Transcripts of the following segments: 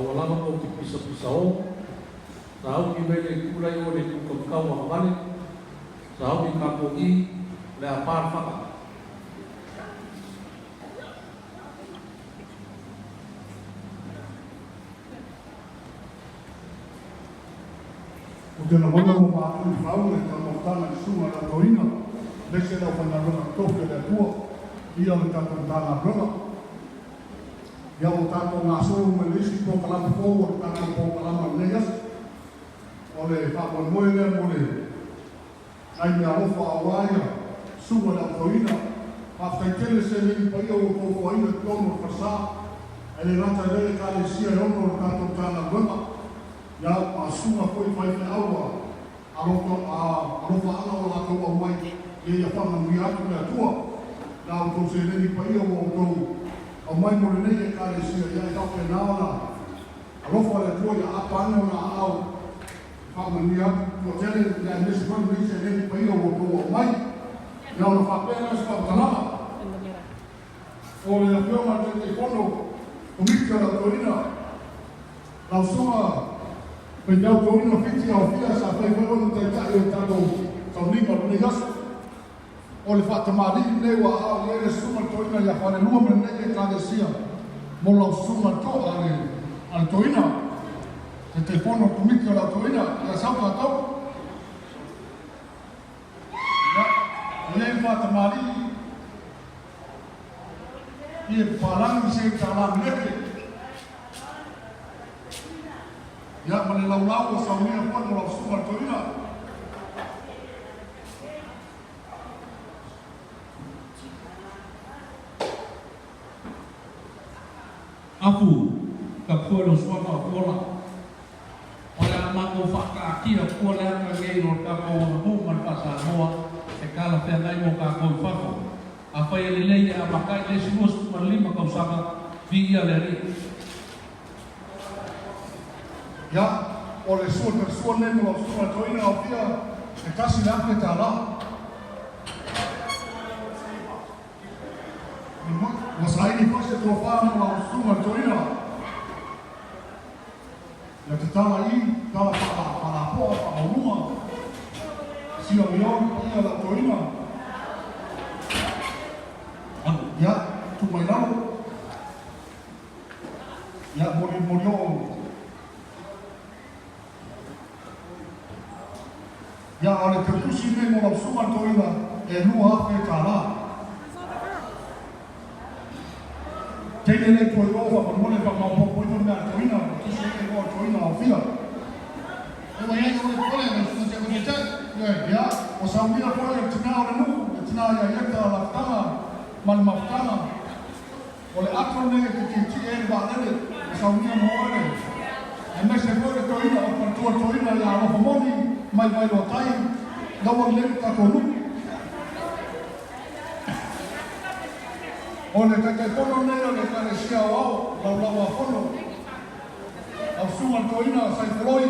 Aua lava tou te pisapisao, sauni mai le itu la i o i le itu kautau agavale, sauni tatou i, o le a pa le fana. Ou te lagona ua mapu i fau le taumafataga i susuga i le Au Toeaina aemaise le aufaigaluega totofi a le Atua ia o le tatou Matagaluega. Ia ua tatou gasolo mai le isi polokalame fou o le tatou polokalama i lenei aso. O le faamoemoe lea mo le nai meaalofa aua ia susuga i le Au Toeaina. Faafetai tele seleni paia ua outou foaina i totonu o le falesa. E le gata i lea Ekalesia e ono o le tatou Matagaluega. Ia, a susuga foi i faifeau a alofaaga ua latou aumai, ia ia faamanuia atu le Atua i la outou seleni paia ua outou aumai mo lenei Ekalesia, ia e faapena ona alofa le Atua ia aapa ane ona aao e faamanuia atu toatele, ia aemaise foi lenei seleni paia ua outou aumai. Ia ona faapea lea o se faamatalaga, o le Afioga i le Taitaifono Komiti o le Autoina, Lau Susuga Faifeau Toeaina Fiti Aofia sa fai foi ona taitai o le tatou tauniga o lenei aso. O le faatamalii lenei ua aao i ai le Susuga Toeaina ia Falelua ma lenei Ekalesia mo lau Susuga Toa a le a le Toeaina, Taitaifono o le Komiti o le Au Toeaina ia sau tatou. Ia, e i ai le faatamalii i e papalagi se i tala meleke. Ia, ma le laulau ua saunia foi mo lau susuga i le toeaina. Apu, ka pua lo suafa o Fola. O le a matou faataatia fua le ata nei o le tatou aganuu ma le faa-Samoa e talafeagai mo tatou i fafo. Afai e lelei e amata i le isi 25 tausaga, viia le Alii. Ia, o le sua talisua lenei mo lau susuga i le toeaina aofia e $1,000. Ua saili foi se tofa mo lau susuga i le toeaina. Ia tatala i tala faalapoa faamaualuga, sia miao le paia o lau toeaina. Ia, tuu mai lalo. Ia, moli moli oo. Ia, a o le tautusi lenei mo lau susuga le toeaina e $2,000. Teine lea i tua i o faamolemole faamaopoopo ifo le mea a le toeaina, ua tusi ai le igoa o le toeaina aofia. Ua i ai ʻoe pole lau susuga Te Taitai. Ia, ua saunia foi e le tina o le nuu, le tina ia Ieta Lafutaga ma le mafutaga. O le ato lenei e te tietie ai le vaalele, ua saunia mo oe le aemaise foi le toeaina o le faletua toeaina ia Alofa Moni mai Vailoa Tai, laua lelei le tatou nuu. O le Taitaifono lenei o le Ekalesia Aoao, Laulau-a-Fono, lau Susuga i le Toeaina Saifoloi,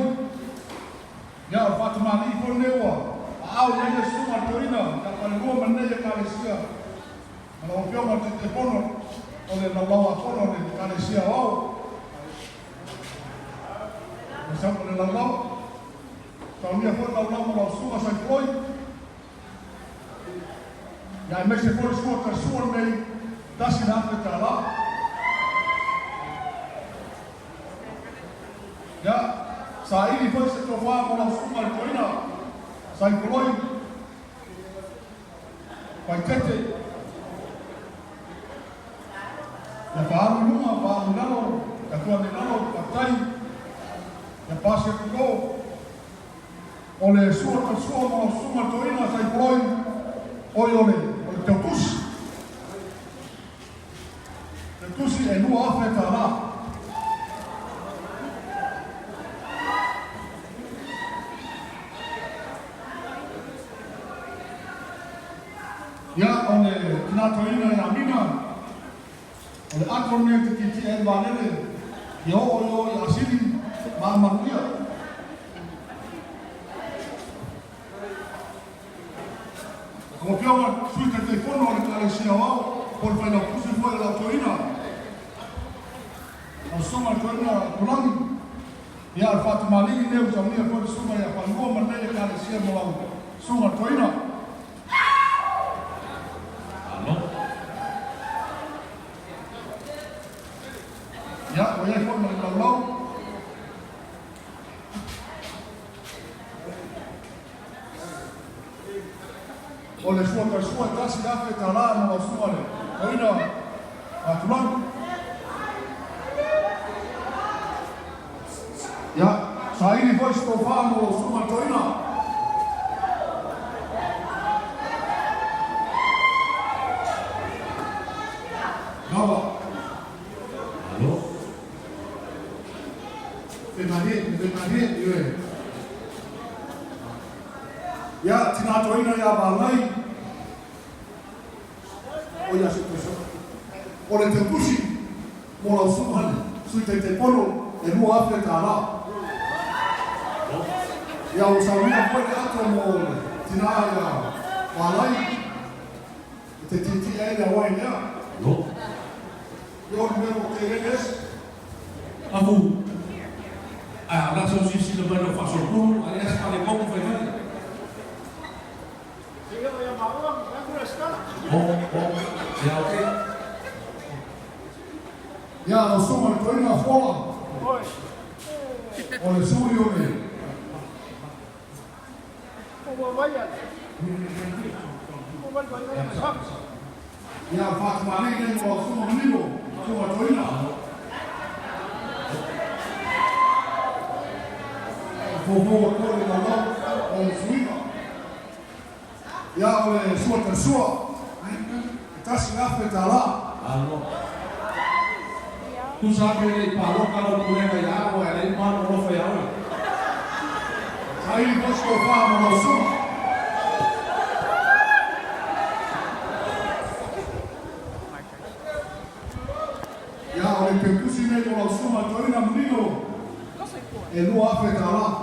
ia o le faatamalii foi lenei ua aao i ai le Susuga i le Toeaina ia Falelua ma lenei Ekalesia. Ma lau Afioga i le Taitaifono o le Laulau-a-Fono a le Ekalesia Aoao, o le laulau, saunia foi le laulau ma lau Susuga Saifoloi, Ia aemaise foi le sua talisua lenei $1,000. Ia, saili foi se tofa mo lau susuga i le toeaina Saifoloi Faitete. Ia faaalu i luga, faaalu i lalo, ia tuanei i lalo, faafetai. Ia pasi atu i o. O le sua talisua ma lau susuga le toeaina Saifoloi, oi o le o le tautusi. Tautusi e $2,000. Ia, o le tina toeaina ia Mina, o le ato lenei o te tietie ai le vaalele, ia oo i o i Asili ma Amaluia. Lau Afioga i le Sui Taitaifono o le Ekalesia Aoao po o le Failautusi foi a lau Toeaina. Lau Susuga i le Toeaina Tolagi, ia, o le faatamalii lenei ua saunia foi le Susuga ia Falelua ma lenei Ekalesia mo lau Susuga i le Toeaina. Malo. Ia, ua i ai foi ma le laulau. O le sua toe sua e $1,000 mo lau Susuga i le Toeaina Fatulagi. Ia, saili foi se tofa mo lau Susuga i le Toeaina. Lava. Malo. Femalie, femalie, ioe. Ia, tina toeaina ia Valai, o ia se toso. O le tautusi mo lau susuga le Sui Taitaifono e $2,000. Ia, ua saunia foi le ato mo le tina ia Valai e te tietie ai le auai lea. Ia, o le mea ua telele ese. Afu, a o le a sau silasila mai lau faasolopulu, a leai se faaletonu fai mai. O, o, ia ok. Ia, lau susuga i le Toeaina Fola, o le sui o le. Ia, o le faatamalii lenei mo lau susuga Manino, susuga Toeaina. E foufou atu ai le laulau o le suiga. Ia, o le sua talisua, e $1,000. Malo. Tusa atu e le i paloka lau pulega ia au ae leai malu alofa ia oe. Saili foi se tofa ma lau susuga. Ia, o le teutusi lenei mo lau susuga Toeaina Manino, e $2,000.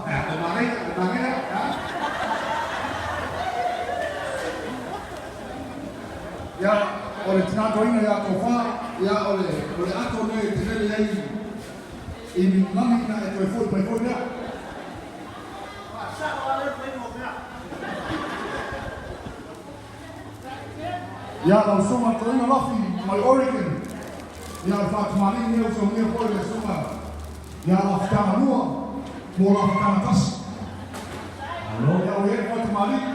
Ea, o manaia, o manaia, ea. Ia, o le tina toeaina ia Tofa, ia, o le, o le ato lenei e te lele ai i Mililani ina e toe foi mai foi lea. Ia, lau susuga Toeaina Lafi mai Oregon, ia, o le faatamalii lenei ua saunia foi le susuga ia Lafitaga 2 mo Lafitaga 1. Malo. Ia, ua i ai le faatamalii.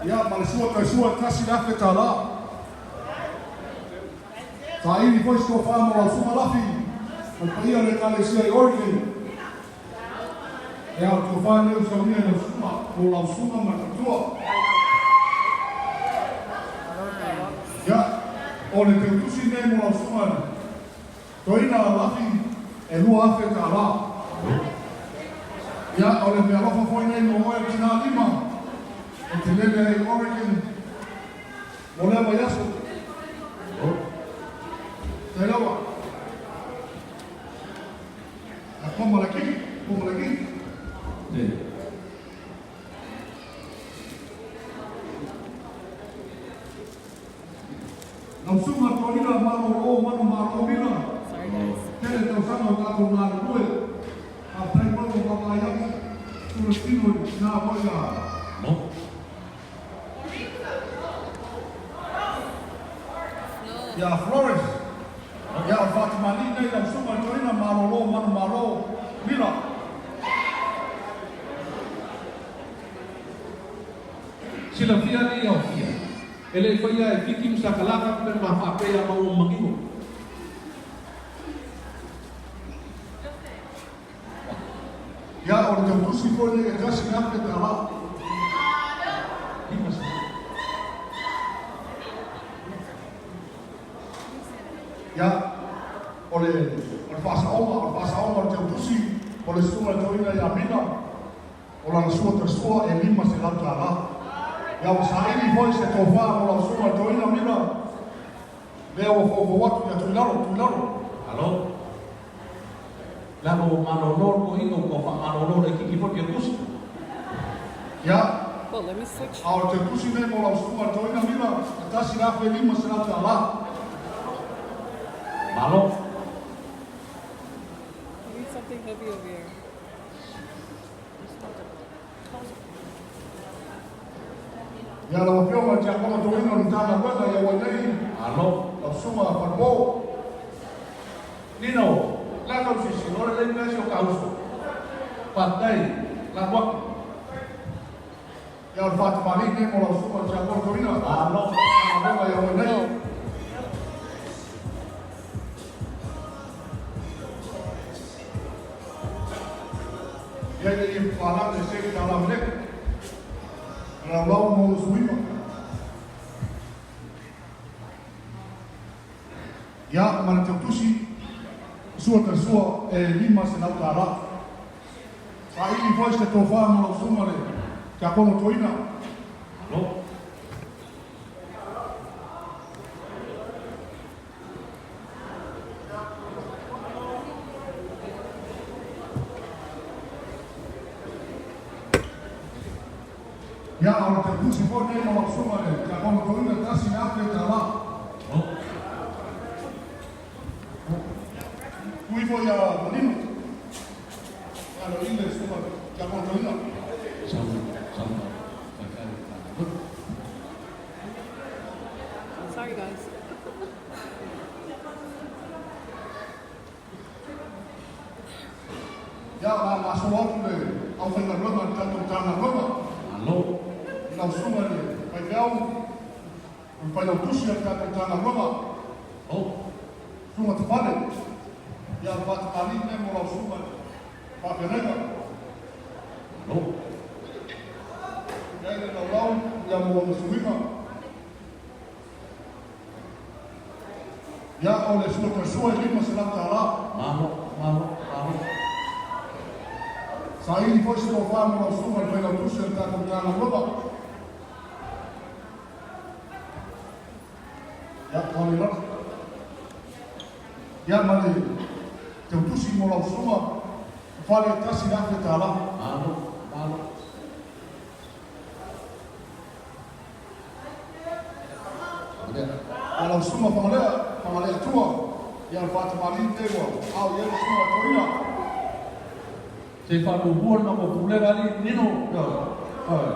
Ia, ma le sua toe sua e $1,000. Saili foi se tofa mo lau susuga Lafi ma le paia o le Ekalesia i Oregon. Ia, o le tofa lenei ua saunia i lau susuga, mo lau susuga ma le faletua. Ia, o le teutusi lenei mo lau susuga Toeaina Lafi e $2,000. Ia, o le meaalofa foi nei mo oe tina lima e te lele ai i Oregon mo lea vaiaso. Tai lava. A koma le kiki, koma le kiki. Te. Lau Susuga Toeaina Malolo Manu Malo Mila, tele tausaga o tatou galulue, faafetai foi ua vaavaai atu tula tino i le tina foi a Malo. Ia Flores. Ia o le faatamalii lenei lau Susuga Toeaina Malolo Manu Malo Mila. Silafia alii aofia, e le i faia e Fiti ma Sakalaka pe ma faapea ia maua ma manino. Ia, o le tautusi foi lenei e $1,000. 50. Ia, o le, o le faasaoga, o le faasaoga o le tautusi o le Susuga i le Toeaina ia Mila, o lana sua tasua e $500. Ia, ua saili foi se tofa mo lau Susuga i le Toeaina Mila, lea ua foufou atu, ia Tuilalo, Tuilalo. Malo. Lalo ua malolo le toeaina ua tau faamalolo laitiiti foi le teutusi. Ia, a o le teutusi lenei mo lau Susuga i le Toeaina Mila, e $1,500. Malo. I need something heavy over here. Ia lau Afioga i le Tiakono Toeaina o le Matagaluega ia ua nei. Malo. Lau Susuga Falepo. Nino, la kau sisi, ora le kasi o kauso. Faafetai, lafo atu. Ia o le faatamalii lenei mo lau Susuga i le Tiakono Toeaina. Malo. Matagaluega ia ua nei. Ia ina ia papalagi le seli tala meleki. Laulau mo ona suiga. Ia, ma le tautusi, sua ta sua e $500. Saili foi se tofa mo lau susuga le Tiakono Toeaina. Malo. Ia, o le tautusi foi lenei mo lau susuga le Tiakono Toeaina, $1,000. Malo. Tuu ifo ia manino. Ia lo i le susuga le Tiakono Toeaina. Sau, sau, faifai, faifai. Sorry, guys. Ia, o le a gasolo atu le aufaigaluega a le tatou Matagaluega. Malo. I lau susuga i le faifeau, o le failautusi a le tatou Matagaluega, Malo. Susuga Tafale, ia o le faatamalii lenei mo lau susuga i le faafeagaiga. Malo. Ia i le laulau, ia mo ona suiga. Ia, o le sua tasua e $500. Malo, malo, malo. Saili foi se tofa mo lau susuga i le failautusi a le tatou Matagaluega. Ia, o le lalo. Ia, ma le tautusi mo lau susuga, fale $1,000. Malo, malo. Ia lau susuga Fagalea, Fagalea Tua, ia o le faatamalii lenei ua ao i ai le susuga Toeaina. Se whanuhua na mo pulega ali, Nino. Ioe.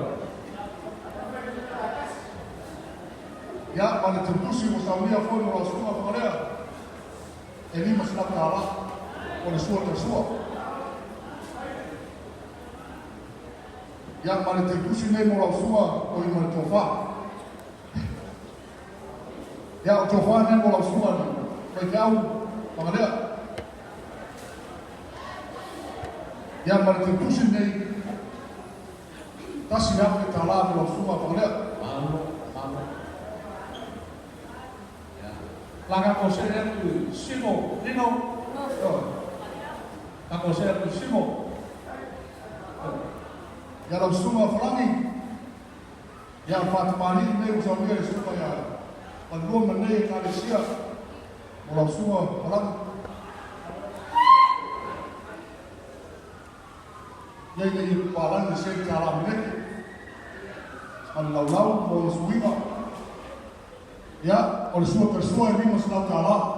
Ia, ma le tautusi ua saunia foi mo lau susuga Fagalea, e $500 o le sua tasua. Ia, ma le tautusi nei mo lau susuga o i ma le tofa. Ia, o tofa nei mo lau susuga le faifeau Fagalea. Ia, ma le tautusi nei, $1,000 mo lau susuga Fagalea. Malo, malo. Ia. Laka ko se atu Simo, Nino. Ioe. Laka se atu Simo. Ia lau susuga Falagi, ia o le faatamalii lenei ua saunia le susuga ia Falelua ma lenei Ekalesia mo lau susuga Falagi. Ia ina ia papalagi le seli tala meleki ma le laulau mo ona suiga. Ia, o le sua tasua e $500.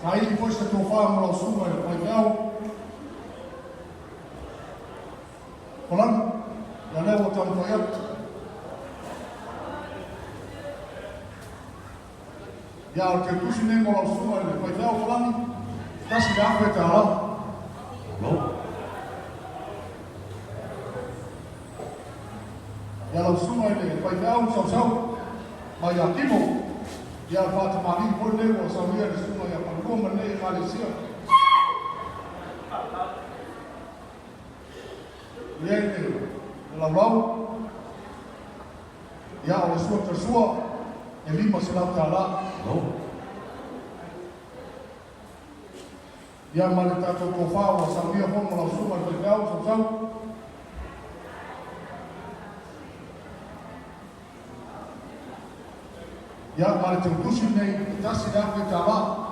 Saili foi se tofa mo lau susuga i le faifeau Falagi, ia lea ua taumafai atu. Ia, o le tautusi nei mo lau susuga i le faifeau Falagi, $1,000. Malo. Ia lau susuga i le faifeau Sausau mai ia Timo, ia o le faatamalii foi lenei ua saunia le susuga ia Falelua ma lenei Ekalesia. Ia i le laulau, ia o le sua tasua e $500. Malo. Ia ma le tatou tofa ua saunia foi mo lau susuga i le faifeau Sausau. Ia ma le tautusi lenei e $1,000.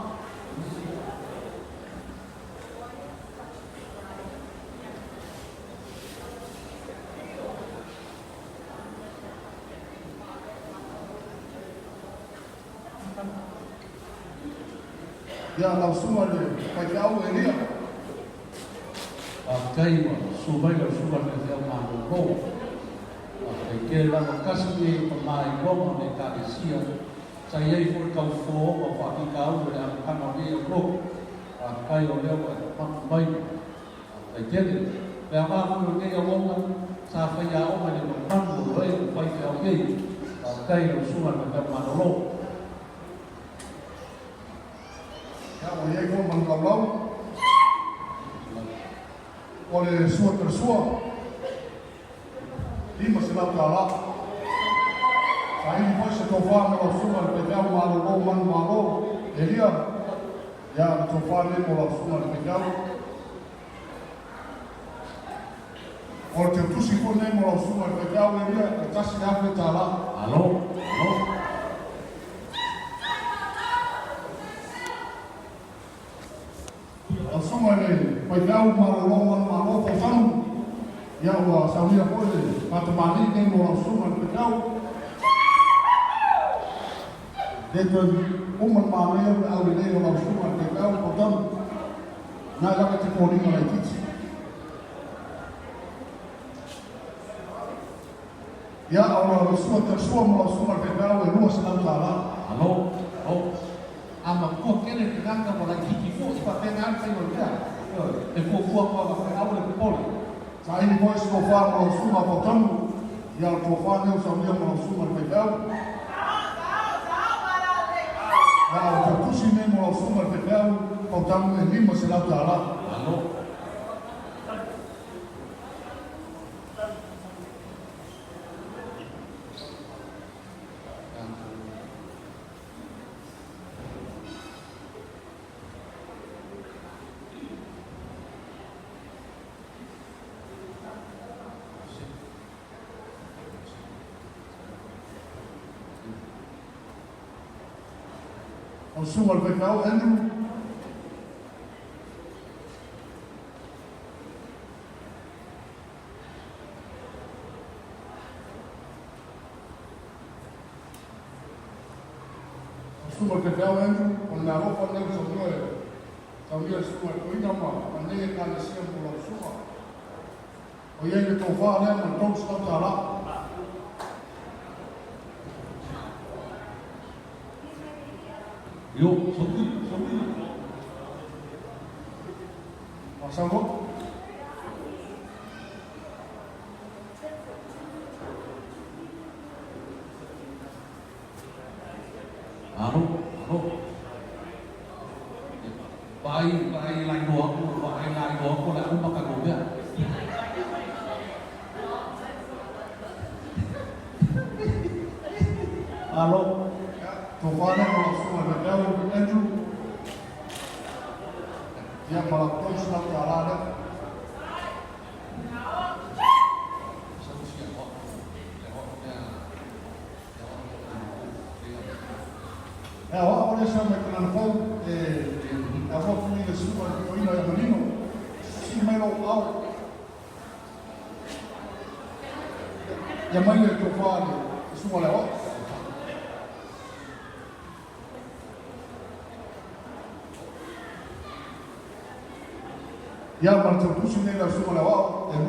Ia, lau susuga i le faifeau Elia. Faafetai ua susu mai lau Susuga i le Faifeau Malolo. Faafetai tele lava. Tasi lenei o tama i loma o le Ekalesia sa i ai foi le taufofooga o faafitauli o le amataga o lenei aulotu. Faafetai o lea ua e matu mai. Faafetai tele. Le aoga foi o lenei auauna sa faiaoga i le manumanu o lo e ua faifeau nei. Faafetai i lau Susuga i le Faifeau Malolo. Ia, ua i ai foi ma le laulau o le sua talasua, $500. Saili foi se tofa ma lau susuga i le faifeau malolo manumalo, Elia. Ia, le tofa lenei mo lau susuga i le faifeau. O le teutusi foi lenei mo lau susuga i le faifeau Elia, e $1,000. Malo, malo. Lau susuga i le faifeau malolo manumalo Fausanu, ia ua saunia foi le faatamalii nei mo lau susuga i le faifeau. Le toe uma le manaia o le aulelei o lau susuga i le faifeau Fausanu. Na e lava te foliga laitiiti. Ia, o lau sua talasua ma lau susuga i le faifeau e $200. Malo, malo. A matua tele le tagata ua laitiiti foi, e faapena le faiga o le mea. Ioe, e fuafua atu lava faifeau le popole. Saili foi se tofa ma lau susuga Fautanu. Ia, o le tofa lea ua saunia ma lau susuga i le faifeau. Ia, o le tautusi lenei mo lau susuga i le faifeau Fautanu e $500. Malo. Lau susuga i le faifeau Andrew. Lau susuga i le faifeau Andrew, o le meaalofa lenei ua saunoa e saunia e le susuga i le toeaina ma lenei Ekalesia mo lau susuga. O i ai le tofa lea ma le $300. Io, saui, saui. Faasauloa. Malo, malo. Vaai, vaai la iloa aku, vaai la iloa aku o le a uma tatou mea. Malo. Ia, tofa lea ma lau susuga i le faifeau Andrew. Ia, ma lau $300 lea. E aoao lea sau mai Kanana Fou e alu atu i le susuga i le toeaina ia Manino, sii mai lou ao ia mai le tofa a le susuga i le aoao. Ia ma le tautusi nei lau susuga i le aoao e $200.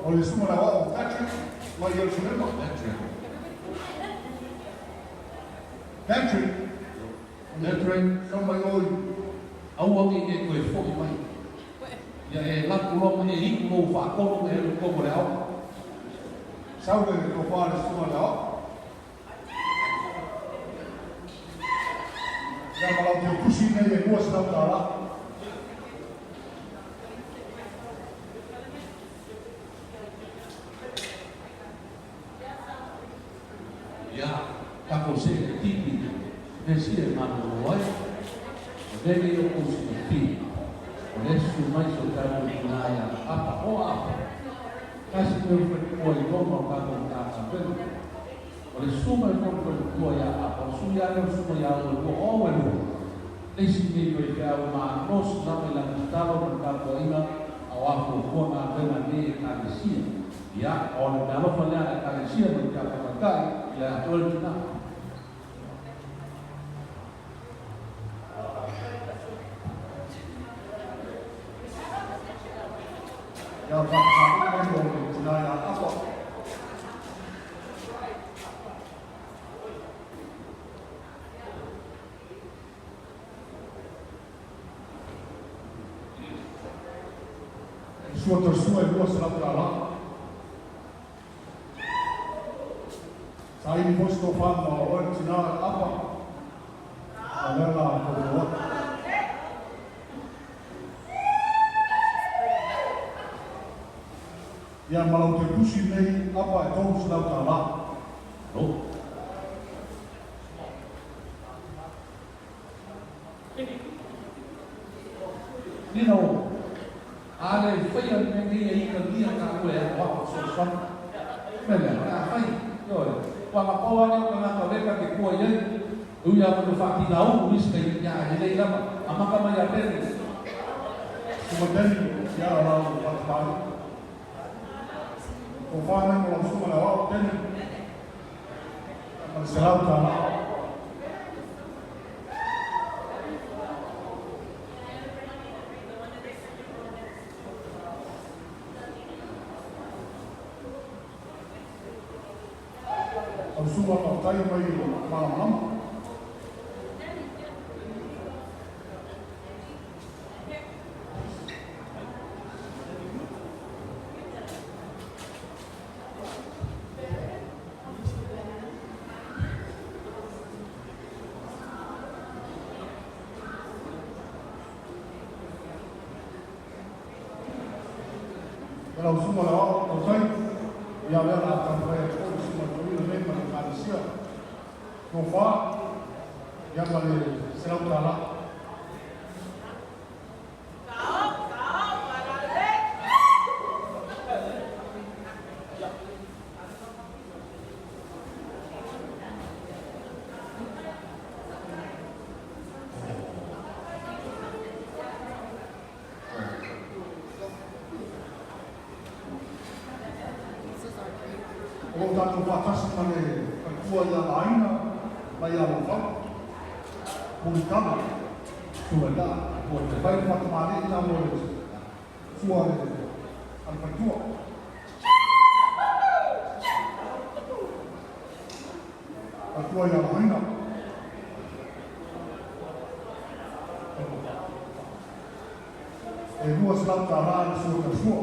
O le susuga i le aoao o Patrick mai Ierusalema. Patrick, Patrick, sau mai oi. Aua ne i e toe foi mai. Ia e alu atu loa ma e iu lou faatonu ma e alu i totonu o le aoga. Sau le tofa a le susuga i le aoao. Ia ma lau teutusi nei e $200. Ia, tatou see i le tipi le sia e malolo ai. O lenei o kou silafia, o le susu mai si o tatou tina ia Apa o Apa, tasi mea o faletua i loma o tatou Matagaluega. O le susu mai foi o le faletua ia Apa, o le sui lava lea o le susuga ia Auelua o Auelua, le isi nei faifeau malosi lava i lana tatalo ma le tapuaiga a o afuafuaga. Ekalesia. Ia, o le meaalofa lea a le Ekalesia ma le Tiakono Taitai ia te oe le tinā. Ia faataua mai mo le tinā ia Apa. Sua tasua e $200. Saili foi se tofa ma oe le tinā Apa, o lea la foufou atu. Ia ma lau toe tusi nei Apa e $300. Alo. Nina o, a le faia le mea nei e ikagia taua e aoao fesoasoani. O le mea lea, o le a fai. Ioe. Aua na pau lava lea o tagata o lea ta te tua i ai, e ui lava ina faatina ulu isi taimi, ia ae lelei lava. Amata mai ia Dennis. Suka Dennis, ia lau faatamalii. Tofa nei mo lau susuga le aoao Dennis, ma le $100. Lau susuga faafetai mai Malamalama. E lau susuga le aoao tautai, ia lea o le a taumafai atu foi le susuga i le toeaina nei ma le Ekalesia Tofa, ia ma le $100. O lo o tatou faatasi ma le faletua ia Laina mai ia Lofaga, Mulitala, Sua ia, ua e fai le faatamalii la mo le sua a le faletua. Faletua ia Laina. E $200 le sua tausua.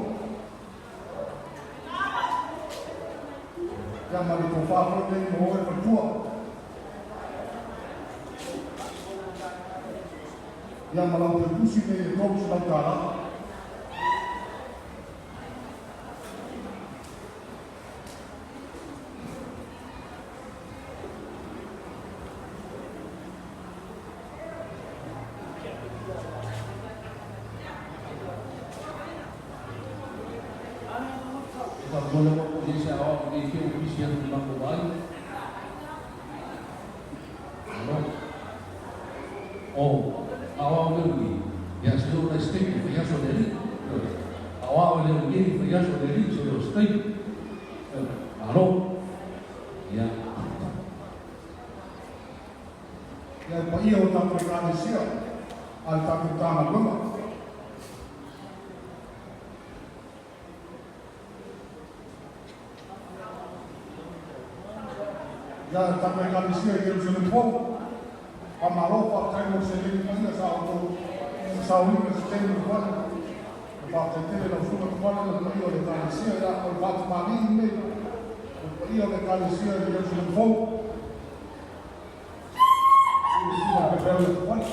Ia ma le tofa foi lenei mo oe faletua. Ia ma lau toe tusi nei e $300. E faapea ua i ai se aoao nei te i ua pisi atu i le matou vaai. Malo. O, aoao le ui, ia se o nai se taimi e fai aso a le Alii. Ioe. Aoao le ui e fai aso a le Alii se o se taimi. Ioe. Malo. Ia. Ia le paia o tatou Ekalesia a le tatou Matagaluega. Ia le tatou Ekalesia i Ierusalemu fou, faamalo faafetai mo le seleni paia sa outou sauniga i se taimi ua tuanai. E faafetai tele lau Susuga Tuala ma le paia o le Ekalesia, ia o le faatamalii lenei o le paia o le Ekalesia i Ierusalemu fou. I le Susuga Pepeu ia Tuala.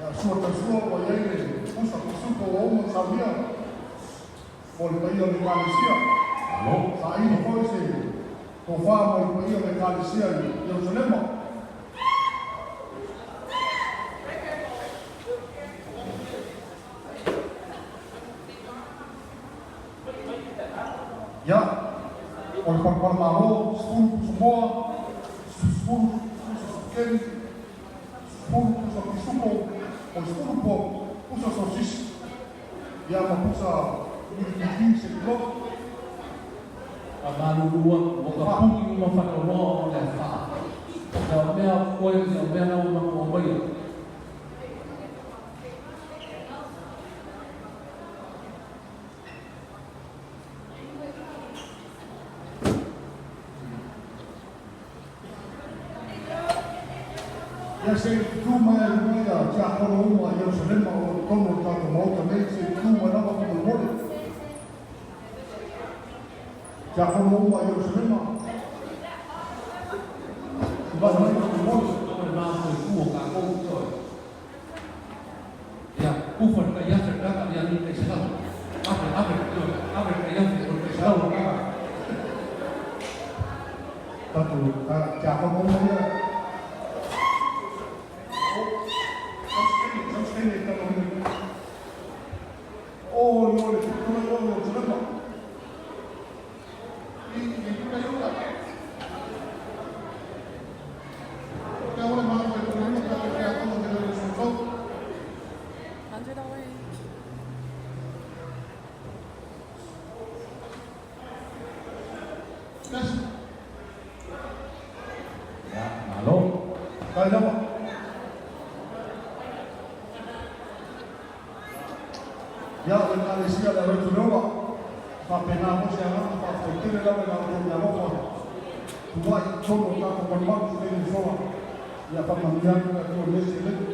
Ia sua tausua ua i ai le pusa pisupo ua uma ona saunia mo le paia o le Ekalesia. Malo. Saili foi se tofa mo le paia o le Ekalesia i Ierusalema. Ia, O le palapala malo, 10 pusa moa, 10 pusa sukeli, 10 pusa pisupo, o le 10 pusa sosisi, ia ma pusa mulipipi se kilo. Faamalulu atu, ua ka puni uma faleoloa o le afa. O ka mea koe ia mea na ua matou aumaia. Ia se i tutū mai ai luga ia tiakono uma i Ierusalema o lo o totonu o le tatou Maota nei, se i tutū mai lava faamolemole. Tiakono uma i Ierusalema, tulai mai faamolemole. O le mafoifua o kākou, ioe. Ia, ufa le tai afe le tagata, ia ni tai selau. Ave, ave, ioe, ave le tai afe, o le tai selau o le tagata. Tatou tiakono uma ia. O, sau se taimi e talanoaina. O, le tupuna ia o Ierusalema. I i luna i uka. Ke ole malo e tulaina ka te tiakono te lele sousou. $100 each. Tasi. Ia, malo. Tai lava. Ia, o le Ekalesia le Lotu Leola, faapena foi se agaga faafetai tele lava i la outou meaalofa tulai i totonu o le tatou malumalu i lenei usoga. Ia faamanuia atu le Atua i lenei seleni.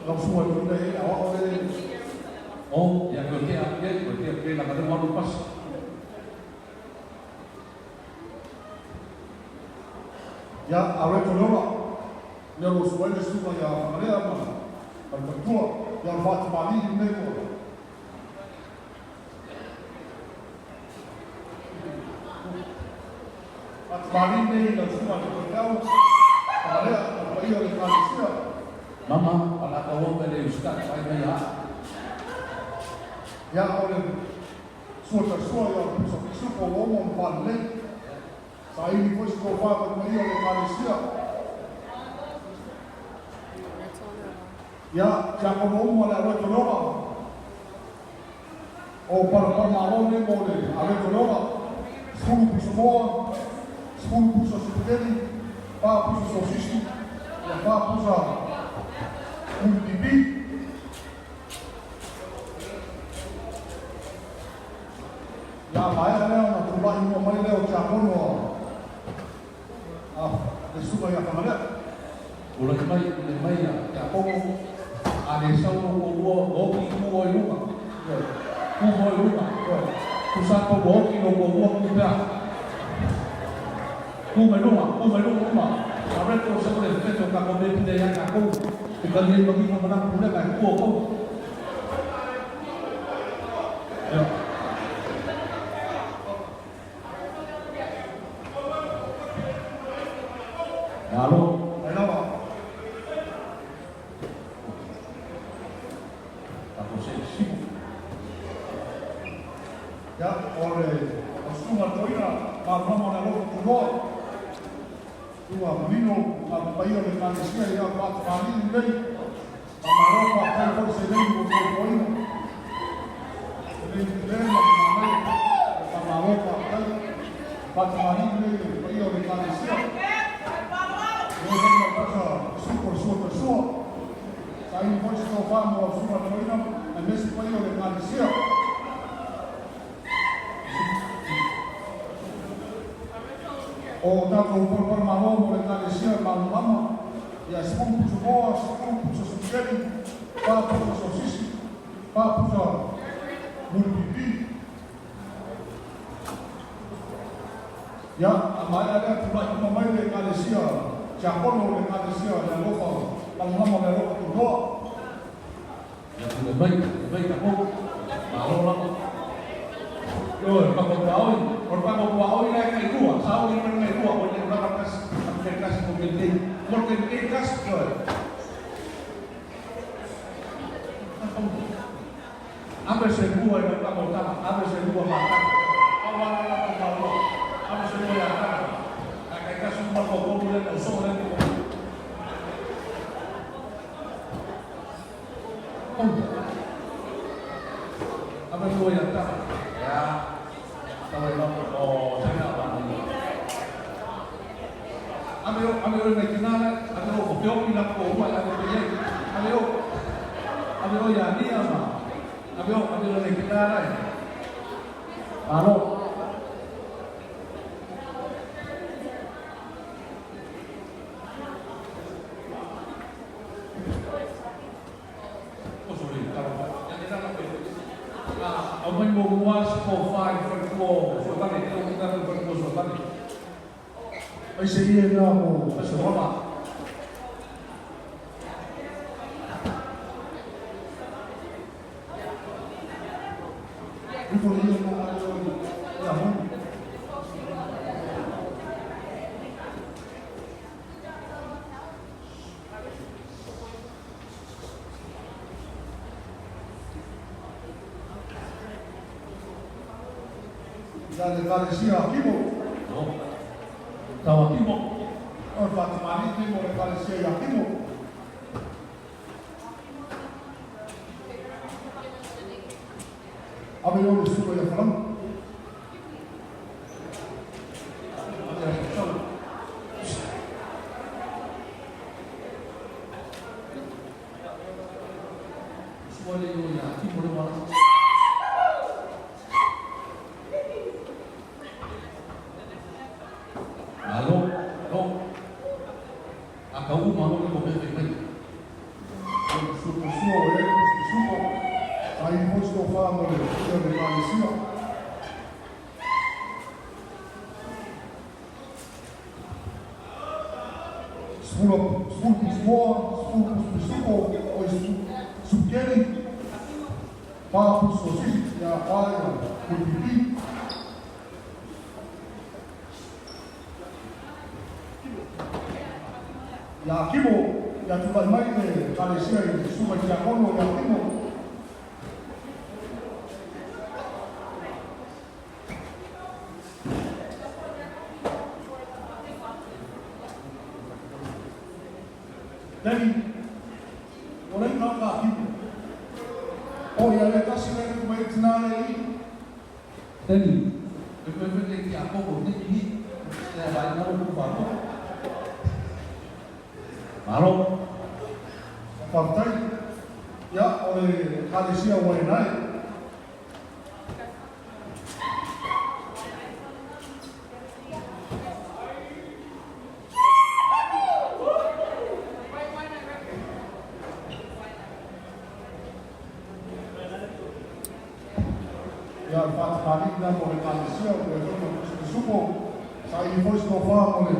Lau susuga i le Toeaina e i ai le aoao lea e. O, ia, toe tea atu i ai, toe tea atu i ai leaga o lea ua alu le pasi. Ia, a o le Toleola, lea o lo o sua ai le susuga ia Fagalea ma ma le faletua, ia o le faatamalii lenei ua. Faatamalii lenei i lau susuga i le Toelau Fagalea ma le paia o le Ekalesia. Mama, palaka ua me le usitai mai mai a. Ia, o le sua tasua ia o le pusa pisupo ua uma ona faalelei. Saili foi se tofa ma le paia o le Ekalesia. Ia, tiakono uma le Aloe Toleola. O palapala malo nei mo le Aloe Toleola. 10 pusa moa, 10 pusa suputeli, fa pusa sosisi, ia fa pusa mulipipi. Ia maea lea ona tulai mua mai lea o tiakono a le susuga ia Fagalea. Tulai mai, tulai mai a Tiakono, a le sau lou toalua, ua oti ku oe i luga, ioe, ku oe i luga, ioe, tusa atu ua oti lou toalua, ku pea, ku mai luga, ku mai luga uma, a reto sau le fefe o tatou mea pule ia tatou, e tali ai manino manatu pulega e ku outou. Ioe. Malo. Mai lava. Tatou se sipu. Ia, o le susuga a le toeaina malamalama o le alofa tunoa, ua manino ma le paia o le Ekalesia ia faatamalii lelei, faamalo faafetai foi le seleni ua fuafuaina. Seleni tele ma le manaia, faamalo faafetai. Faatamalii lelei le paia o le Ekalesia. Lea foi lau pusa supo le sua tasua. Saili foi se tofa mo lau susuga a le toeaina aemaise paia o le Ekalesia. O tatou palapala malo mo le Ekalesia e malamalama, ia 10 pusa moa, 10 pusa suputeli, fa pusa sosisi, fa pusa mulipipi. Ia, a maea lea tulai uma mai le Ekalesia tiakono o le Ekalesia le alofa malamalama o le alofa taunoa. Ia pule mai, pule mai tatou, malo lava. Ioe, o le tatou tuaoi, o le tatou tuaoi la e tailua, saoli mai le tailua, oi le tulaga le tasi, atu le tasi mo le taimi nei, mo le taimi nei tasi, ioe. Ave se lua i lau tama o tama, ave se lua ma tama. Au ala la tau malo. Ave se lua ia tama. Ae kai tasi uma toatolu lea tau soo lea tau. Oi. Ave lua ia tama. Ia. Tau e lau o se mea o la. Ave o, ave o nei tina le, ave o o ke oki la ko ua ave pe iai. Ave o, ave o ia nia ma. Ave o, ave o nei tina le. Malo. O sorry, talo. Ia te tala pe. Ah, au mai mo mua se po whai whare ko so vale, te o kita whare ko so vale. Ai se ie na mo Aso roma. Ifo le ie na ave o ia moni. Ia le ekalesia a Kimo. No. Tau a Kimo. O le faatamāli'i lenei mo le ekalesia ia Kimo. Ave o le sua ia Falamu. Ave a sau. Sua le o ia Kimo le wala. Malo, no. A ka uma mo ko pe mai. O le sua o e pusipisupo. Sa i foi se tofā mo le ia le ekalesia. Sefulu sefulu pusumoa, sefulu pusipisupo, oi supukeli, fa pusu sosisi, ia fa ia puipipi. Ia Kimo, ia tulai mai le ekalesia i susuga i tiakono ia Kimo. Daddy, o lei ka ka Kimo. O ia le tasi le ku mai tina le i. Teni, e pe pe te ki a koko ni ni. Te vai na ku fa ko. Malo. Whaatai. Ia, o le ekalesia ua e nai. Ia, le faatamāli'i na mo le ekalesia o le tona pusipisupo. Sa i foi se tofā mo le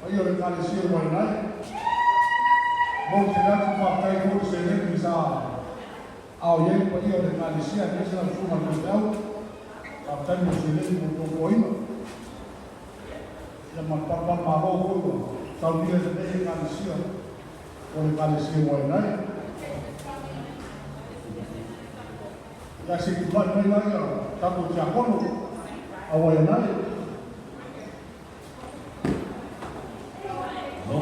paia o le ekalesia ua e nai. Mo le tele atu faafetai foi le seleni sa ao i ai le paia o le ekalesia aemaise lau susuga i le faifeau. Faafetai mo seleni mo totoina. Ia ma le palepale malo foi ua saunia e lenei ekalesia o le ekalesia ua e nai. Ia se i tulai mai la ia tatou tiakono a ua e nai. No.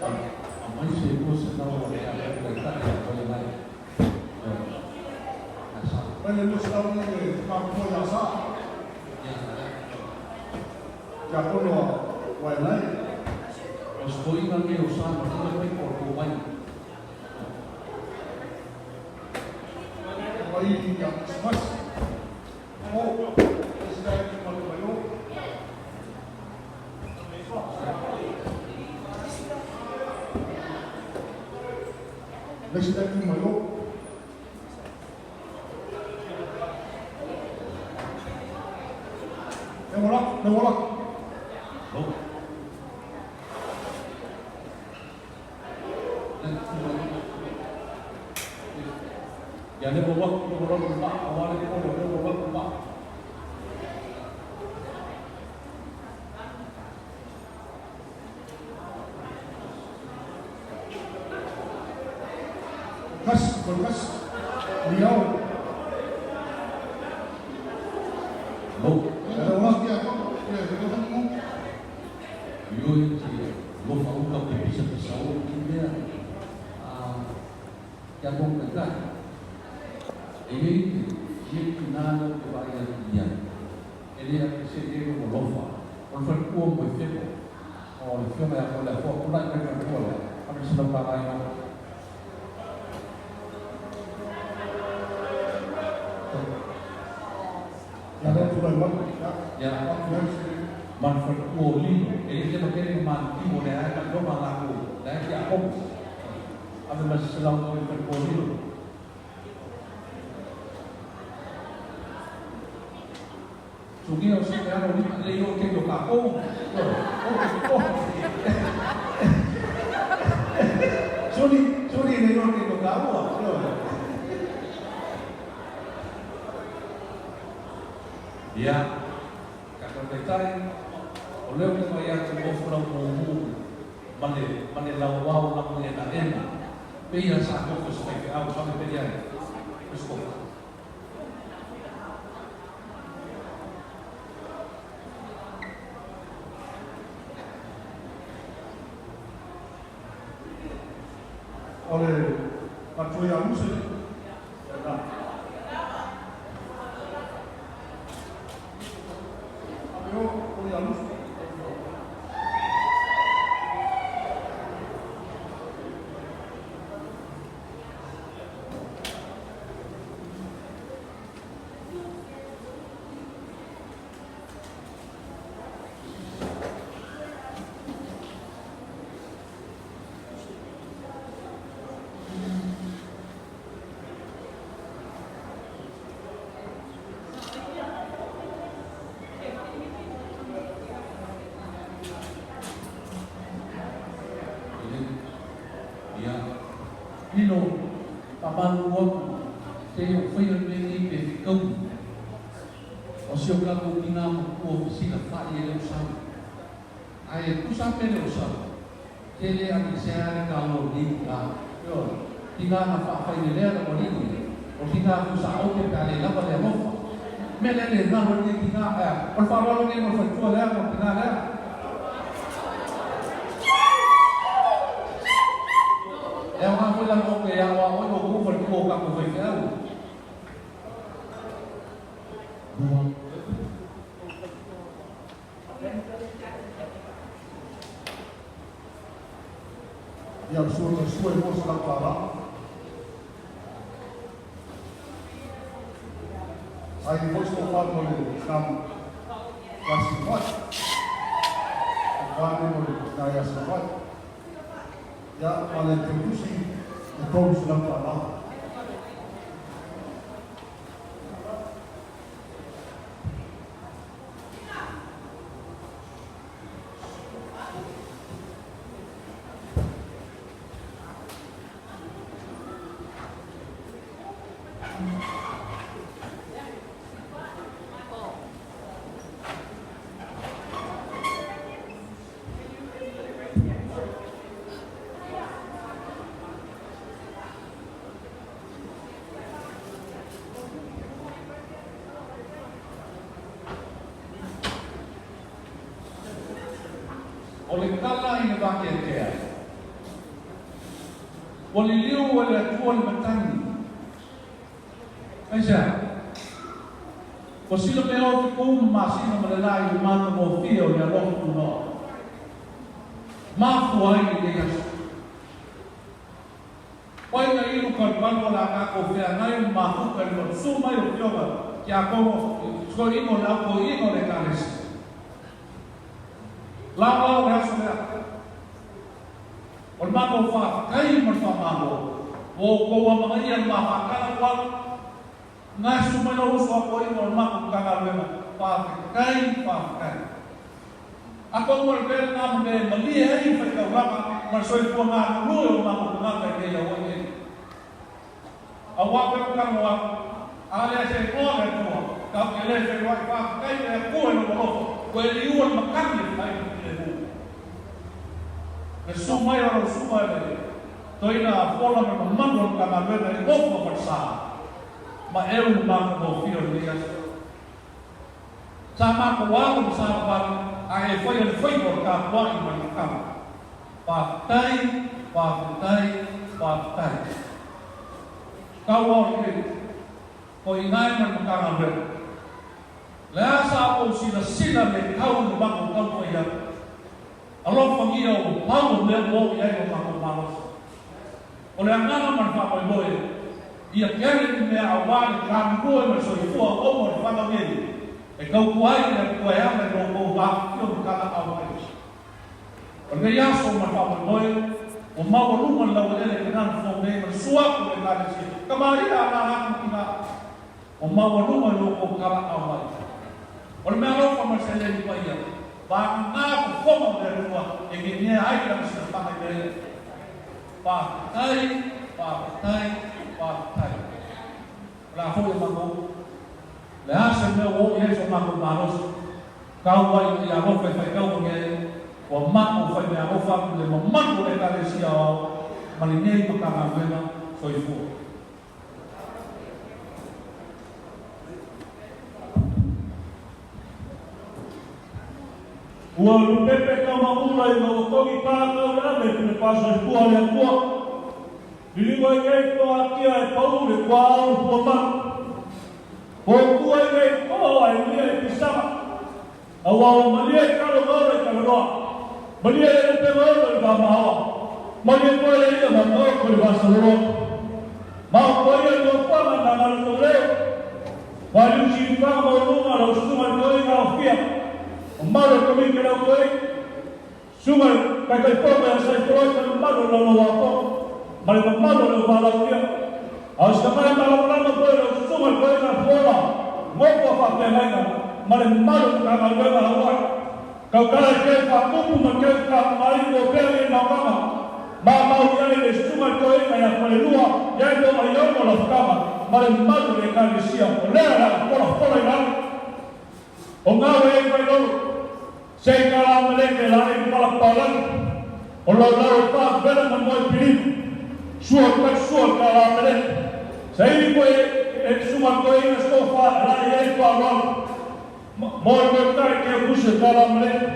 A mai se ko se na o le a le ta ia ko le mai. Asa. Mai le lua selau i le maputoa ia Sa. Ia. Tiakono a ua e nai. O skoina me o sa ma te mai ko ko mai. Mai ia Krismasi. O, isi la e ma le mai o. Le isi la e mai o. Le wala, le wala. No. Ia le mo wa ko ro ma a wa le ko ro mo wa ma. Kasi, 81, liao. Lo. Ia, o tiakono, ia, e le faamumu. Ioe te alofa uka o te pisapisa o ki mea a kia mou taitai. E iai te ie tina lea ou te vaai atu i ai, e le ake se e lou alofa, o le faletua mo Efepo, o le afioga ia Toleafoa, tulai mai le faletua lea, ave le $100 i lalo. Ia lea tulai mai. Ia, Ia, faaatu ai se ma le faletua o Lino, e le tele tele ma manutimu o lea e mailoga latou, lea e tiakono. Ave ma se $100 i le faletua o Lino. Sugia o se alo lima le io ke yo ka ko. Oh, oh. Suri, suri le io ke yo ka o. Ia, ka ko te tai, o leo ke mai atu o fura mo mu, ma le lau wau la mo ena ena. Pe ia sa ko ko se pe au sa pe ia. Ko. O le matua ia Luce. Ia na. Ave o, o ia Luce. Ia, Lino, pamalu aku, te o whaia me nei pe whikauni. O si o kakou ki ngā makua o sila whai e leo sau. Ai e kusa pe leo sau. Te le a ki se are ka lo ni ka. Yo, ki ngā na whawhai le lea na walini. O ki ngā kusa o te pe ale lava le alofa. Me le le ngā wani ki ngā, o le whawalo nge mo whaitua lea mo ki ngā lea. E au ngā whai langa o ke au a oi o ku whaitua o kako whai te au. Lua. Ia, le sua le sua e $200. Ai foi se tofa mo le tina ia Sifai. Tofa mo le tina ia Sifai. Ia, ma le teutusi e $300. O le kala i le vakeakea. Ua liliu e le Atua le matagi. Aisea? Ua silamea o fekou ma masina ma le la i le matagofie o le alofa tunoa. Mafua ai lenei aso. O ai na inu palupalu o le a tatou feagai ma mafuta i le susu mai o Fioga Tiakono, soiina o le au toeaina o le Ekalesia. Laolao le aso lea. O le matou faafetai ma le faamalo ua outou amanaia le ma faatala ua alu. Gasu mai lou uso a toeaina o le matou Matagaluega. Faafetai, faafetai. Atonu o le mea lena ma mea e malie ai le faitaulaga ma le soifua galulue o matou tagata i nei auai nei. Aua pea o talanoa atu, a lea se igoa le Atua, tatou te le feiloai faafetai i le Atua i lou alofa, ua e liua le matagi e fai ma filemu. Le susu mai o lau susuga e le Toeaina Afola ma le mamalu o le Matagaluega i Gofa Falesa ma eu le matagofie o lenei aso. Sa matou alo ma savavali a e faia le faiva o le tapuai ma le tatalo. Faafetai, faafetai, faafetai. Tau ao le Keri, ko Inae ma le Matagaluega. Le a sa outou silasila le tau i le matou taumafai atu. Alofagia ua pau o mea ua oo i ai lo matou malosi. O le agaga ma le faamoemoe, ia kele ni mea aua le galulue ma le soifua omo o le fanau nei, e tautua ai le Atua e ala i lo outou afifio ma tala'au mai. O lenei aso ma le faamoemoe, ua maualuga le laueleele i Kanana fou nei ma le suaku o le Ekalesia Tamaria a lala atu i ina, ua maualuga i lo outou tala'au mai. O le meaalofa ma le seleni paia, vagana fofoga o le Atua e nenea ai lana silafaga i mea ia. Faafetai, faafetai, faafetai. O le a foi a matou upu? O le a se mea ua oo i ai so matou malosi? Tau ai ina ia alofa e faitau ane ai, ua matou fai meaalofa atu i le mamalu o le Ekalesia Aoao ma lenei Matagaluega Soifua. Ua lupepe taumaula i ua togi pa kau le ave i le faasoifua a le Atua. Liliu ai nei toa atia e pau le tuaau pua malu. Potua i nei toa e lia i pisaga. Aua ua malie i kalo gaola i Talanoa. Malie le lupe gaola i le vaamaoa. Malie koe le ia ma taoto i le vasaloloa. Mao koe ia i nofoaga na ngalo tou leo. Waliu siufaga maualuga lau susuga i toega aofia. Mamalu o le Komiti o le Au Toeaina, Susuga i le Taitaifono ia Saitoloi ma le mamalu o le Laulau-a-Fono ma le mamalu o le Auvalaaulia. A o si tamai malamalama foi o lau Susuga i le Toeaina Fuola, Gofa Faafeagaiga ma le mamalu o le Matagaluega Auae. Tautala i keu faapupu ma keu tapumaaiu o pea nei maumaga. Ma mau i ai le Susuga i le Toeaina ia Falelua, ia i lou aiono Lafutama ma le mamalu o le Ekalesia o lea o le a folafola i lalo. O ngau e ai mai lolo, se i ka la meleke la i pala palagi, o lau lau e pa vela ma moe pilimu, sua kai sua ka la meleke. Sa ili koe e Susuga i le Toeaina Sofa e la i ai faaaloalo. Moe koe tai ke puse ka la meleke.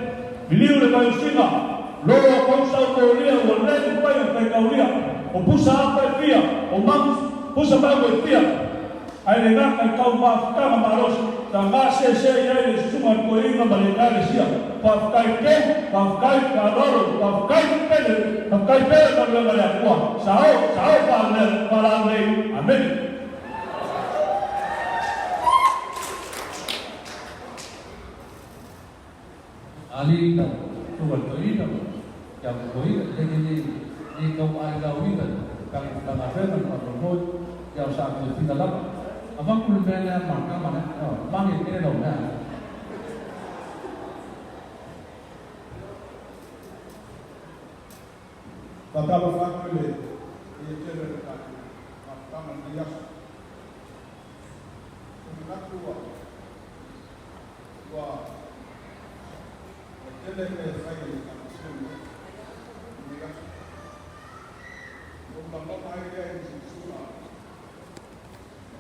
Liliu le vaiusiga, lolo o kou sau kolia ua lelu pai o faikaulia, o pusa apa e fia, o mamu pusa mau e fia. Ae le gata i tau mafutaga malosi, sa gasese i ai le susuga i toeaina ma le Ekalesia. Faafetai teu, faafetai faaaloalo, faafetai pele, faafetai pele galuega a le Atua. Sao, sao faalaulei. Amene. Ali na tua toeaina ma kia momoina le le le tau ai lau ina ka Matagaluega le faamoemoe ia o sa toe fina lava. Avatu le mea lea ma kama lea, mange tele lau mea. Faatalofa atu i le paia tele o le tatou mafutaga i lenei aso. Ou te manatu ua ua tele mea e fai e le Ekalesia lenei i lenei aso. Ona ou lagona ai lea i le susuga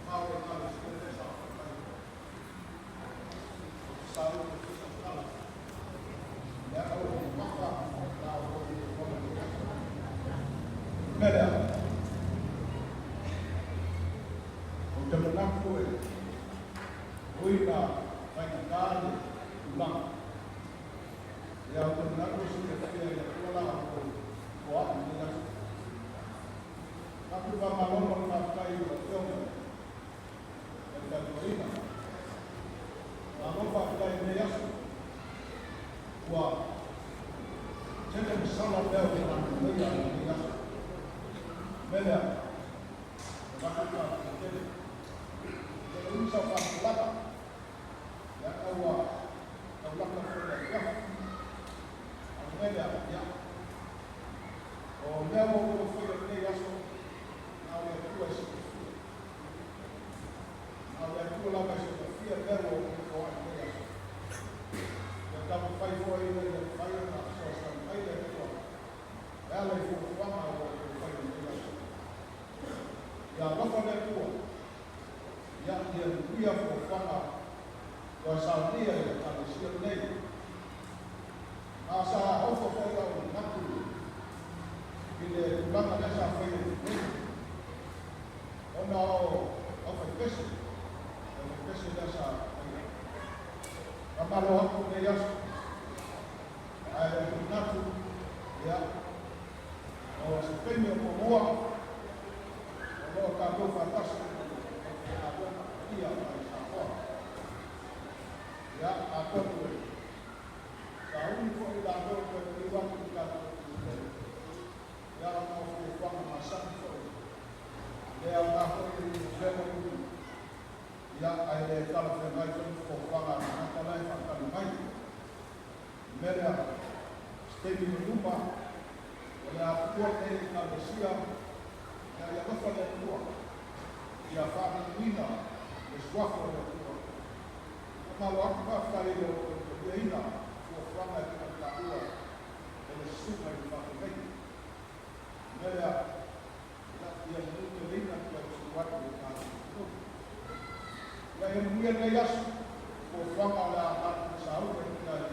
ma o le Ekalesia lea sa faafetai ai. Ou te sauni e fai sau tala, leaga ua mamafa la outou fuafuaga i lenei aso. O le mea lea, ou te manatu e ui ina faigata le tulaga, ia ou te manatu e silafia e le Atua la outou foai i lenei aso. Avatu le faamalo ma le faafetai i lau Afioga i le Taitai-toeaina. Malo faafetai i lenei aso. Ua tele masala mea ua tatou faia i lenei aso. O le mea lea, e avatu le faafetai tele. E le umi sau faamatalaga, leaga ua tau lata foi le afiafi. A o le mea lea, ia, o mea ua outou faia i lenei aso, na o le Atua e silafia. Na o le Atua lava e silafia mea ua outou foai i lenei aso. Ia taumafai foi ina ia mafai ona fesoasoani mai le Atua e ala i fuafuaga ua outou faia i lenei aso. Ia alofa le Atua, ia, ia manuia fuafuaga ua saunia i le Ekalesia lenei. Ma sa ofo foi lou manatu i le tulaga lea sa faia i Filipi, ona o aufaipese, le aufaipese lea sa faia. Faamalo atu i lenei aso, ae ou te manatu, ia, o se taimi o muamua, o lo o tatou faatasi ma le aufaigaluega paia mai Samoa. Ia, atonu e sauni foi i latou e toe maliu atu i le tatou atunuu nei, ia, ona o fuafuaga masani foi, e le aoga foi le lilulelo uli, ia, ae le talafeagai foi ma fuafuaga a tagata la e faatali mai. O le mea lea, o se taimi oi luma, o le a tuua lenei Ekalesia, ia i alofa le Atua, ia faamanuina le Suafa o le Atua. Faamalo atu faafetai i lo outou taliaina fuafuaga e pei ona taua e le Susuga i le Faafeagaiga. O le mea lea, ia, ia manuteleina le toe tutu atu o le tatou atunuu. Ia, ia manuia lenei aso, fuafuaga o le a tatou sauni atu i ai.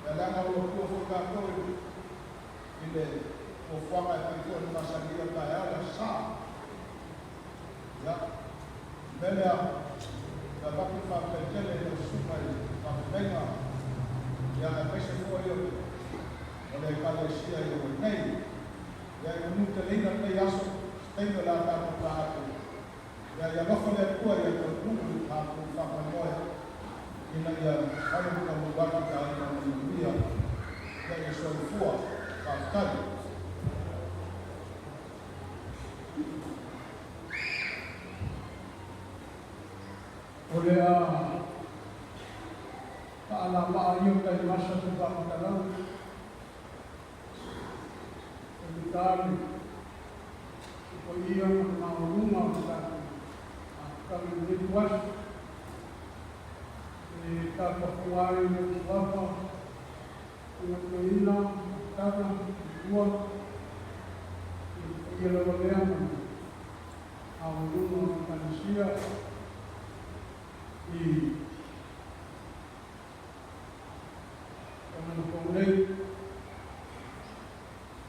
Ia, leaga ua tua foi tatou i le fuafuaga e pei foi ona masani ai taeao le Aso Sa. Ia, o le mea lea, e avatu le faafetai tele i lau susuga i le faafetaiga, ia, aemaise foi o le, o le Ekalesia i Hawaii nei. Ia, e manuteleina lenei aso, se taimi o le a tatou ta atu. Ia, ia alofa le Atua ia taunuu le tatou faamoemoe ina ia mafai ona taunuu atu i aiga ma manuia. Ia, ia soifua. Faafetai. O le a faalama'a ia tai masa se faamatalaga e mitali i paia ma le maualuga o le tatou mafutaga i lenei ituaso e tapafua ai le suafa i matuaina mafutaga i tua i le paia lava lea ma le maualuga o le Ekalesia i Ona fou nei,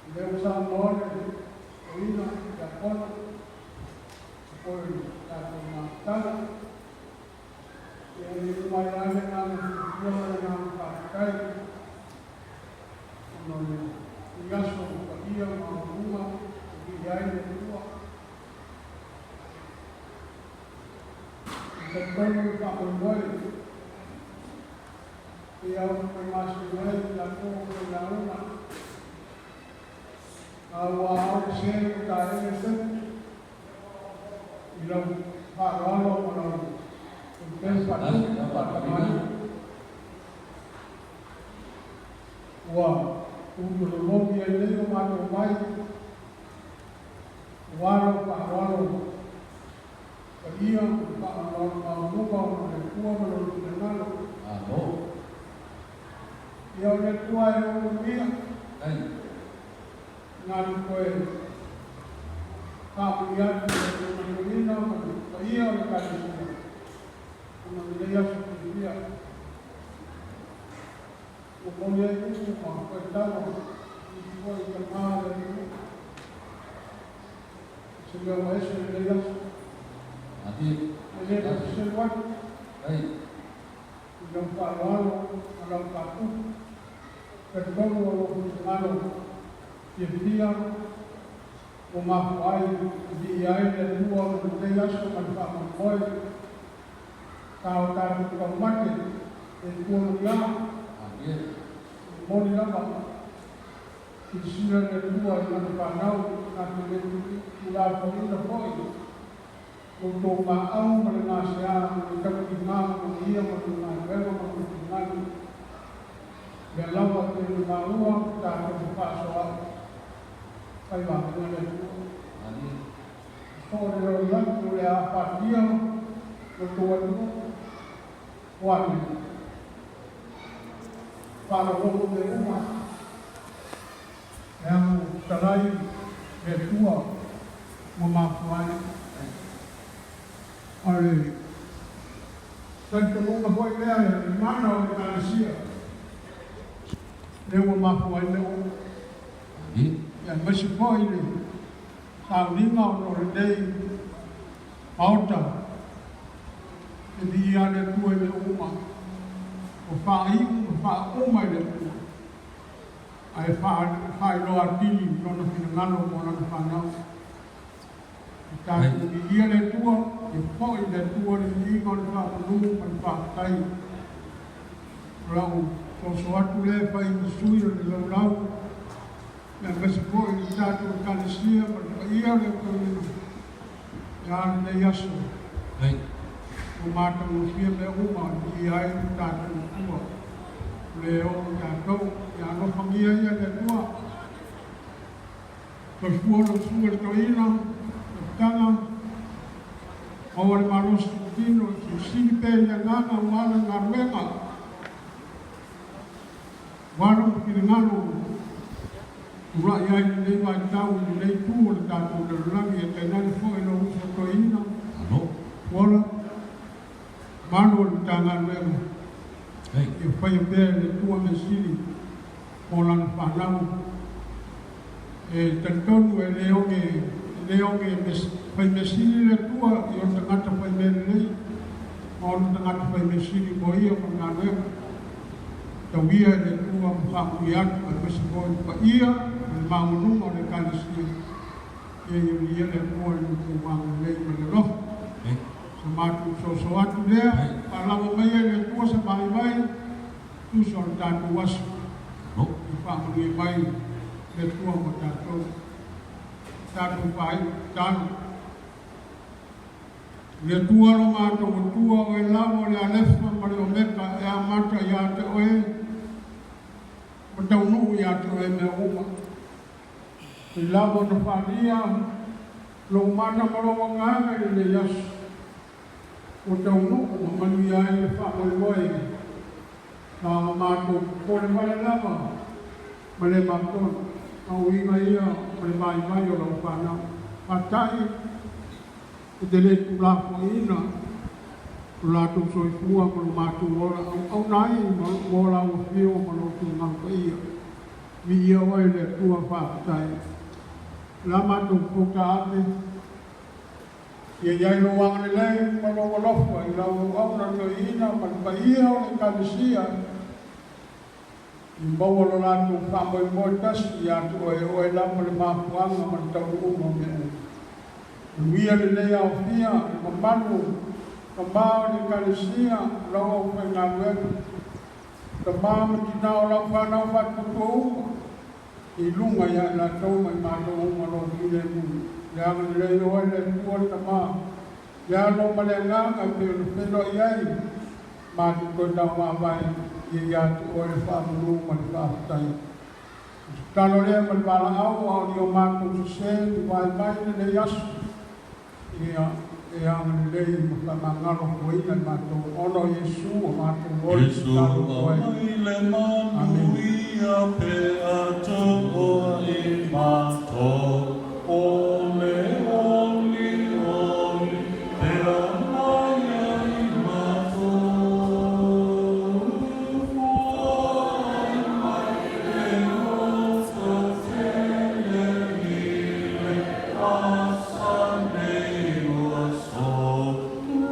o lea ua saunoa le toeaina Tiakono po o le tatou mafutaga. Ia e uma ai lava le agaga fiafia ma le agaga faafetai ona o lenei aso paia maualuga e viia ai le Atua. E talitonu le faamoemoe Ia ua masina ai i latou o failauga, a ua ao se ua taele se i lau faaaloalo ma lau pulupelu faatupu faatamalii. Ua ululologi ai nei o matou mai, aua lau faaaloalo paia ma le faaaloalo maualuga ona o le Atua ma Lona finagalo. Malo. Ia o le Atua e ou manuia. Ai. Na le toe faamanuia atu i le manuia ma le paia o le Ekalesia ona o lenei aso fiafia. Ua momoli ai upu ma faitau a nisi foi tama o le atunuu. O se mea ua ese lenei aso. E le faaseselu atu i lau faaaloalo ma lau faatupu. Talitonu o lou finagalo fiafia ua mafua ai e viia ai le Atua ona o lenei aso ma le faamoemoe sa o tatou taumate e tua mai lava. E moni lava. Silasila le Atua i lana fanau, na te le tuulafoaiina foi lo outou maau ma le gasea ma le tauiga ma lona ia ma lona galuega ma lona finagalo. Lea lava e pei ona maua tatou fefaasoaai fai vaega le Atua. Soo le loli atu o le a afatia lo outou atunuu o Amerika. Faalogologo mea uma e ago talai le Atua Ua mafua ai. O le talitonuga foi lea i mana o le Ekalesia, lea ua mafua ai mea uma. Aemaise foi le sauniga ona o lenei Maota, e viia le Atua i mea uma, ua faaiu ma faauma e le Atua, ae faailoa atili Lona finagalo mo Lana fanau. E tatou viia le Atua, ia foi i le Atua le viiga o le faamanu ma le faafetai. O lau soso atu lea e fai ma sui o le laulau, aemaise foi le tatou Ekalesia ma le paia o le aufaigaluega ia lenei aso. Ua matagofie mea uma e viia ai lo tatou Atua, o le o ma tatou. Ia alofagia ia le Atua. Soifua lau Susuga i le Toeaina, Lafutaga, maua le malosi tino e silisili pea i le agaga aua lau galuega. Aua lou finagalo tulai ai lenei vaitau i lenei itu o le tatou lalolagi e tainane foi lou uso toeaina, Fuola, mamalu o le Matagaluega, ia faia pea e le Atua mea sili mo lana fanau. E talitonu e le oge, e le oge fai mea sili le Atua i ona tagata fai mea lelei ma ona tagata fai mea sili mo ia ma le galuega. Tauia e le Atua ma faamanuia atu aemaise foi le paia ma le maualuga o le Ekalesia. Ia iolia le Atua i lo outou agalelei ma le alofa. Sa matou soso atu lea, faalava mai ai le Atua sa vaivai, tusa o le tatou aso. Ia faamanuia mai le Atua ma tatou. Tatou faaiu tatalo. Le Atua lo matou Atua, Oe lava o le Alefa ma le Omeka e amata ia te Oe ma taunuu ia te Oe mea uma. E lava ona faalia lou mana ma lou agaga i lenei aso, ua taunuu ma manuia ai le faamoemoe na ona matou popole vale lava ma le matou a uiga ia o le vaivai o lau fanau. Fatai e te le tuulafoaiina lo latou soifua ma lo matou ola auauna ai mo lau afio ma lou finagalo paia. Viia oe le Atua faafetai. O le a matou foka ave, ia i ai lou agalelei ma lou alofa i lau auauna toeaina ma le paia o le Ekalesia, i maua lo latou faamoemoe tasi ia te oe, o oe lava le mafuaaga ma le taunuuga o mea uma. Manuia lenei aofia i le mamalu tama o le Ekalesia, o lau aufaigaluega, tama ma tina o lau fanau faatuatua uma, i luga ia i latou ma i matou uma lou filemu. Le agalelei oe le Atua le Tama, le Alo ma le Agaga e pei ona feiloai ai matou toe taumavae ia ia te oe le faamanu ma le faafetai. O le tatalo lea ma le valaau a o ni o matou sese ni vaivai i lenei aso, ia e agalelei ma faamagalo fuaina i matou ona o Iesu o matou ola Iesu tatalo oe. Aumai le Amene. Manuia pe atoa i matou o le olioli pe aumai ai matou foai mai le loto tele i le asa nei ua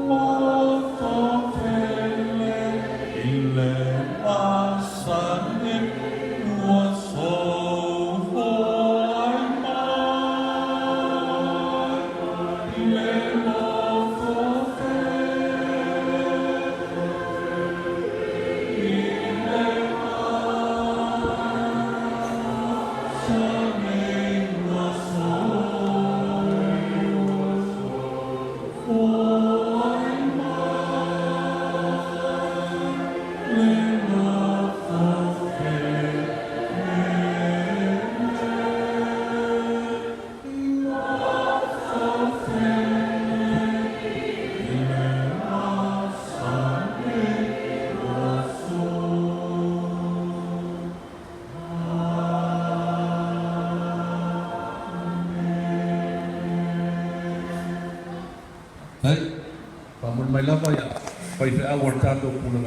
loto tele i le asa nei ua foai mai. Ai, faamuli mai lava ia faifeau o le tatou pulega.